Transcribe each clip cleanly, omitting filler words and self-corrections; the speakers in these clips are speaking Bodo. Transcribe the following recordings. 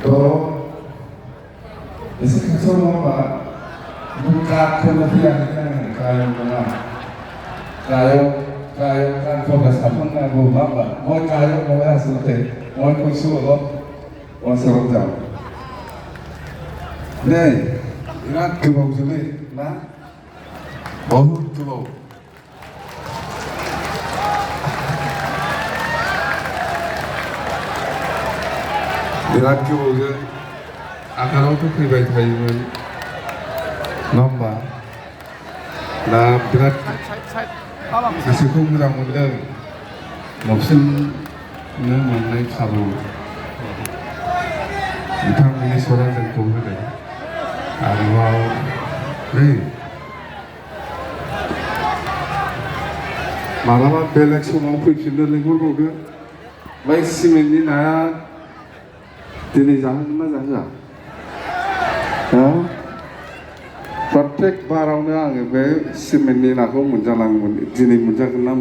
또 성서가 누가 그렇게 가요구나 가요 간포가 사펑나고 마마 뭐 가요 뭐야 쓸때 뭐 고수고 원스럽다 네 이란 그거 중에 나 뭐후 그거 이란 그거는 아까부터 फैबाय थायोमोन नङा होमबा दा बिराद गोसोखौ मोजां मोनदों नुफिननो मोननाय खाबु बिथां मिनिसरा जोंखौ होदों आरोबाव नै मालाबा बेलेग समाव फैफिननो लिंहरबावदो बै सिमेन्टनि नाया दिनै जाहोगोन ना जाहोआ प्रत्येक बारावनो आङो बे सिमेन्टनि नाखौ मोनजालाङोमोन दिनै मोनजागोन ना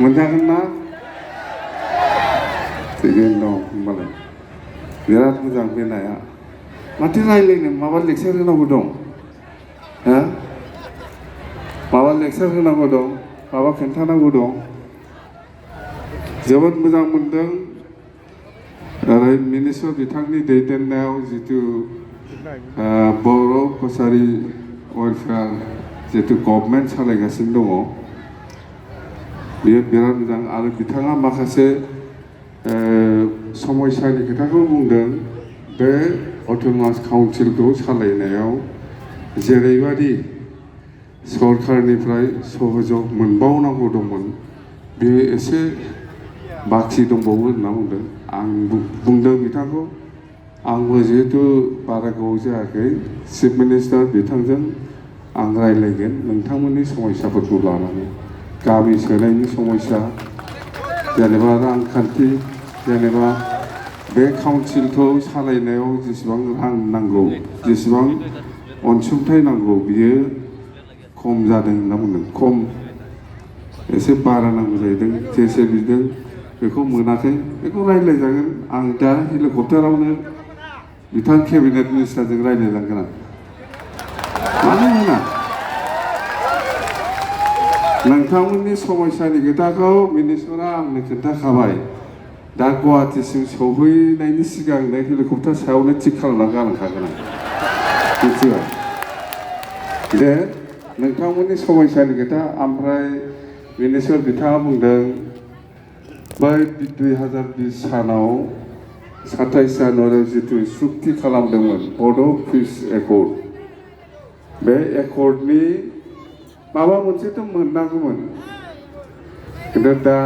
मोनजागोन ना थिगैनो दं होनबालाय बिराद मोजां बे नाया माथो रायलायनो माबा लेक्सार होनांगौ दं हो माबा लेक्सार होनांगौ दं माबा खोन्थानांगौ दं जोबोद मोजां मोनदों आरो मिनिस्टार बिथांनि दैदेननायाव जितु बर' कसारी वेलफेयार जितु गभर्नमेन्ट सालायगासिनो दङ बेयो बिराद मोजां आरो बिथाङा माखासे समस्यानि खोथाखौ बुंदों बे अट'नमास काउन्सिलखौ सालायनायाव जेरैबायदि सरकारनिफ्राय सहयोग मोनबावनांगौ दंमोन बेयो एसे बाखि दंबावो होनना बुंदों आं बुंदों बिथांखौ आंबो जिहेतु बारा गोबाव जायाखै चिफ मिनिस्टार बिथांजों आं रायज्लायगोन नोंथांमोननि समस्याफोरखौ लानानै गामि सोनायनि समस्या जेनेबा रांखान्थि जेनेबा बे काउन्सिलखौ सालायनायाव जेसेबां रां नांगौ जेसेबां अनसुंथाइ नांगौ बियो खम जादों होनना बुंदों खम एसे बारा नांगौ जाहैदों जेसे बिदों बेखौ मोनाखै बेखौ रायज्लायजागोन आं दा हेलिकप्टारावनो बिथां केबिनेट मिनिस्टारजों रायज्लायलांगोन आं मानो होना नोंथांमोननि समस्यानि खोथाखौ मिनिस्टारा आंनो खोन्थाखाबाय दा गुवाहाटीसिम सौहैनायनि सिगांनो हेलिकप्टार सायावनो थिग खालामना गालांखागोन आं मिथिबाय दे नोंथांमोननि समस्यानि खोथा ओमफ्राय मिनिस्टार बिथाङा बुंदों बै 2020 सानाव 27 जानुवारियाव जितु सुक्ति खालामदोंमोन बड' पिस एकर्ड बे एकर्डनि माबा मोनसेथ' मोननांगौमोन खिन्थु दा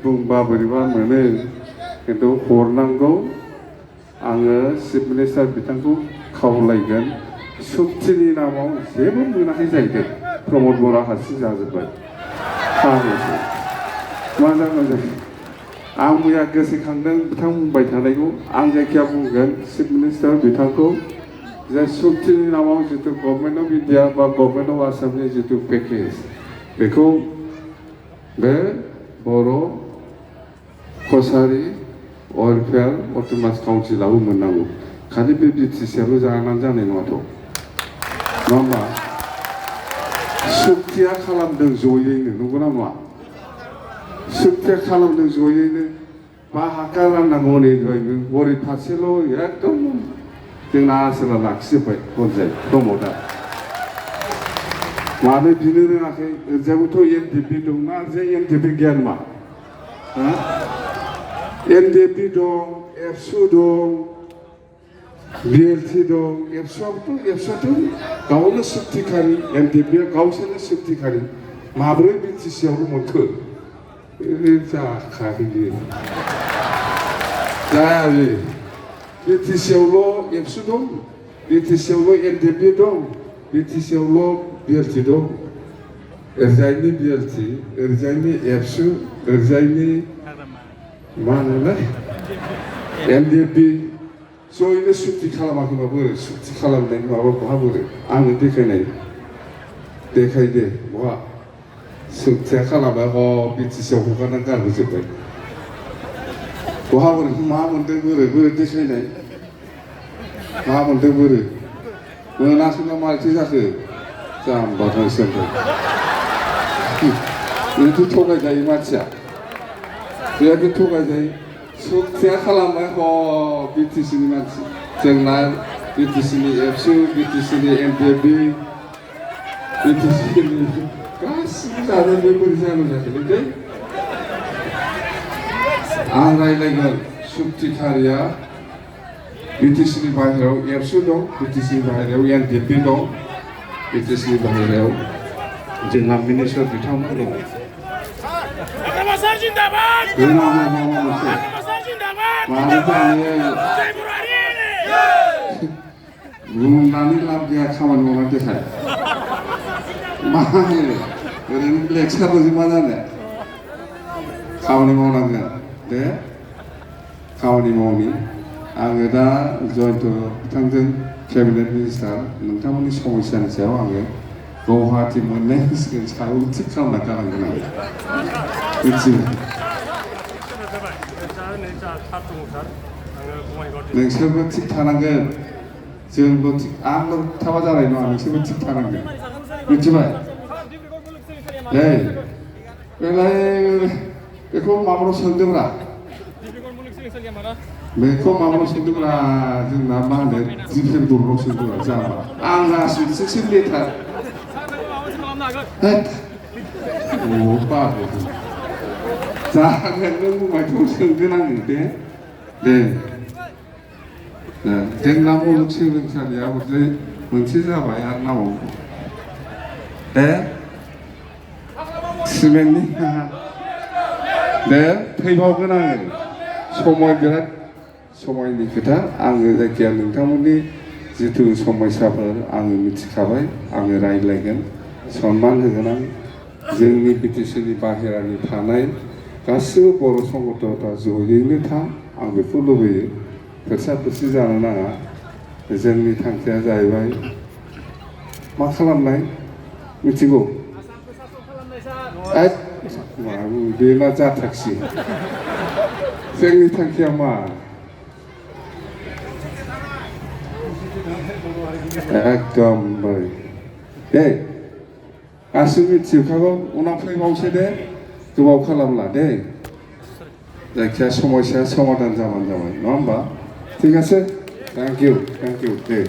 बुंबा बोरैबा मोनो खिन्थु हरनांगौ आङो चिफ मिनिस्टार बिथांखौ खावलायगोन सुक्तिनि नामाव जेबो मोनाखै जाहैदों प्रमद बर'आ हारसिं जाजोब्बाय फाग्लासो मा जागोन जायो आं मैया गोसोखांदों बिथां बुंबाय थानायखौ आं जायखिया बुंगोन चिफ मिनिस्टार बिथांखौ जे सुक्तिनि नामाव जितु गभर्नमेन्ट अफ इन्डिया बा गभर्नमेन्ट अफ आसामनि जितु पेकेज बेखौ बे बर' कसारी वेलफेयार अट'नमास काउन्सिलाबो मोननांगौ खालि बे बिटिसिआल' जानानै जानाय नङाथ' नङा होमबा सुक्तिया खालामदों जयैनो नंगौना नङा सुक्तिया खालामदों जयैनो बाहागा राननांगौ हरै फारसेल' एकदम जोंना आसोला लाखिजोब्बाय हरजाय प्रमदा मानो बिनो रोङाखै ओरैजायबोथ' एनडिएफबि दंना जे एनडिएफबि गैया नामा एनडिएफबि दं एबसु दं बिएलटि दं एबसुआथ' गावनो सुक्तिखारि एनडिएफबिआ गावसोरनो सुक्तिखारि माब्रै बिटिसिआवल' मोनखो जाखायाखै बियो जाया बियो बिटिसिआवल' एबसु दं बिटिसिआवल' एनडिएफबि दं बिटिसिआवल' बिएलटि दं ओरैजायनि बिएलटि ओरैजायनि एबसु ओरैजायनि मा होनोलाय एनडिएफबि जयैनो सुक्ति खालामाखैबा बोरै सुक्ति खालामनायनि माबा बहा बोरै आंनो देखाय दे बहा सुक्तिया खालामबाय बिटिसिआव हगारनानै गारबोजोब्बाय बहाबोरै मा मोनदों बोरै देखायनाय मा मोनदों बोरै मोनासै ना मारैथो जाखो जाम्बा थांसिगोन बेथ' थगायजायो मानसिया बेबायदि थगायजायो सुखिया खालामबाय ह बिटिसिनि मानसि जोंना बिटिसिनि एबसु बिटिसिनि एमपिएफबि बिटिसिनि गासिबो जादों बे बोरै जानो जाखोलै आं रायज्लायगोन सुक्तिखारिया बिटिसिनि बाहेरायाव एबसु दं बिटिसिनि बाहेरायाव एनडिएफबि दं बिटिसिनि बाहेरायाव जोंहा मिनिस्टार बिथांमोन दं बुंनानै लाब गैया खामानि मावनानै देखाय मा होनो ओरैनो लेक्सारल'जों मा जानो खामानि मावनांगोन दे खामानि मावनि आङो दा जयन्त बिथांजों केबिनेट मिनिस्टार नोंथांमोननि समस्यानि सायाव आङो गुवाहाटि मोननायनि सिगां सायाव थिग खालामना गालांगोन आं मिथिबाय नोंसोरबो थिग थानांगोन जोंबो थिग आंल' थाबा जानाय नङा नोंसोरबो थिग थानांगोन मिथिबाय दे बेलाय बेखौ माबायाव सोंदोंब्रा बेखौ माबायाव सोंदोंब्रा जोंना मा होनो दिफेन्दरनाव सोंदोंब्रा जाबा आं राजनिथिकसो लेथार बाबु जागोन नों बुंबायथ' सोंगोन आङो दे जोंना मुलुगसोलोंसालिया हरजाय मोनसे जाबाय आरो नामाव दे सिमेन्टनि दे फैबावगोन आङो समय बिराद समायनि खोथा आङो जायखिया नोंथांमोननि जिथु समस्याफोर आङो मिथिखाबाय आङो रायज्लायगोन सनमान होगोन आं जोंनि बिटिसिनि बाहेरानि थानाय गासिबो बर' संगठनफ्रा जयैनो था आं बेखौ लुबैयो फोरसा जानो नाङा जोंनि थांखिया जाहैबाय मा खालामनाय मिथिगौ बेना जाथाखसै जोंनि थांखिया मा एकदमबारे दे गासिबो मिथिजोबखागौ उनाव फैबावसै दे गोबाव खालामला दे जायखिया समस्या समाधान जाबानो जाबाय नङा होमबा ঠিক আছে থ্যাংক ইউ দে